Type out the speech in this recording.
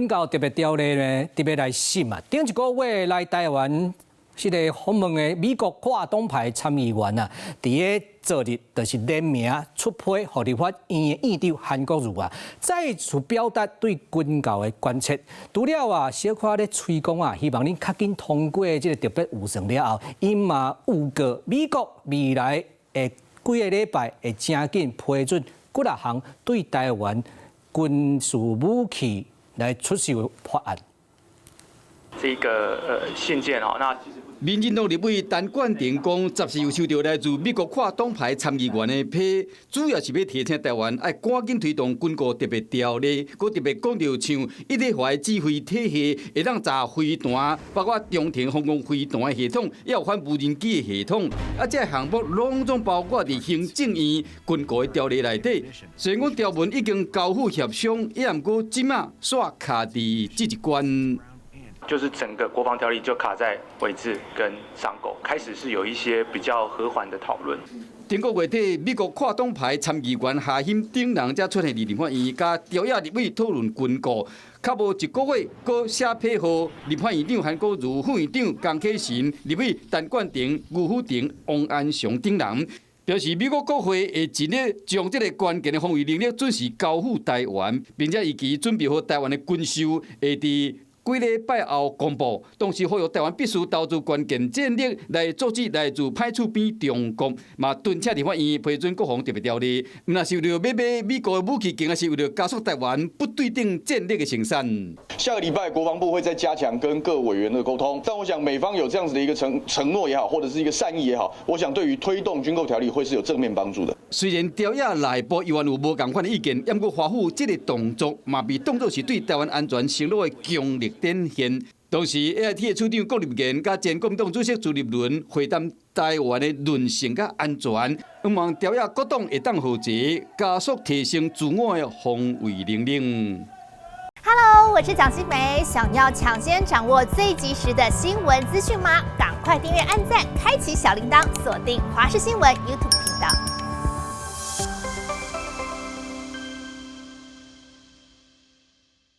軍購特別條例呢，特別來審啊。頂一個月來台灣這個訪問的美國跨黨派參議員啊，佇咧昨日就是聯名出批予立法院的院長韓國瑜啊，再次表達對軍購的關切。除了啊，小可咧催講啊，希望恁較緊通過這個特別預算了後，𪜶嘛預告美國未來的幾個禮拜會誠緊批准幾若項對台灣軍事武器來出售法案。這個信件哦，那民進黨立委陳冠廷講，14有收著來自美國跨黨派參議員的批，主要是欲提醒台灣愛趕緊推動軍購特別條例，閣特別講著像一體化指揮體系，會當查飛彈，包括中程防空飛彈的系統，也有反無人機的系統，啊，這項目攏總包括佇行政院軍購的條例內底。雖然講條文已經交付協商，也毋過這馬煞卡佇這一關。就是整個國防條例就卡在委制跟商購，開始是有一些比較和緩的討論。頂個月底，美國跨黨派參議員哈希等人才出現佇立法院，佮朝野立委討論軍購，較無一個月，閣寫批予立法院長韓國瑜、副院長江啟臣、立委陳冠廷、吳虎成、王安祥等人，表示美國國會會盡力將這個關鍵的防衛能力準時交付台灣，並且預期準備好台灣的軍售會佇幾禮拜後公布，同時呼籲台灣必須投資關鍵戰力來阻止來自歹厝邊中國，嘛敦促立法院批准國防特別條例，毋但是為著欲買美國的武器，更加是為著加速台灣不對等戰力的生產。下個禮拜國防部會再加強跟各委員的溝通，但我想美方有這樣子的一個承諾也好，或者是一個善意也好，我想對於推動軍購條例會是有正面幫助的。雖然朝野內部猶原有無仝款的意見，毋過華府這個動作嘛被當作是對台灣安全承諾的強力展現。同時，AIT 的處長郭立言佮前國民黨主席朱立倫會談台灣的韌性佮安全，希望朝野各黨會當合齊，加速提升自我的防衛能力。 Hello，我是蔣新梅，想要搶先掌握最及時的新聞資訊嗎？趕快訂閱、按讚、開啟小鈴鐺，鎖定華視新聞 YouTube 頻道。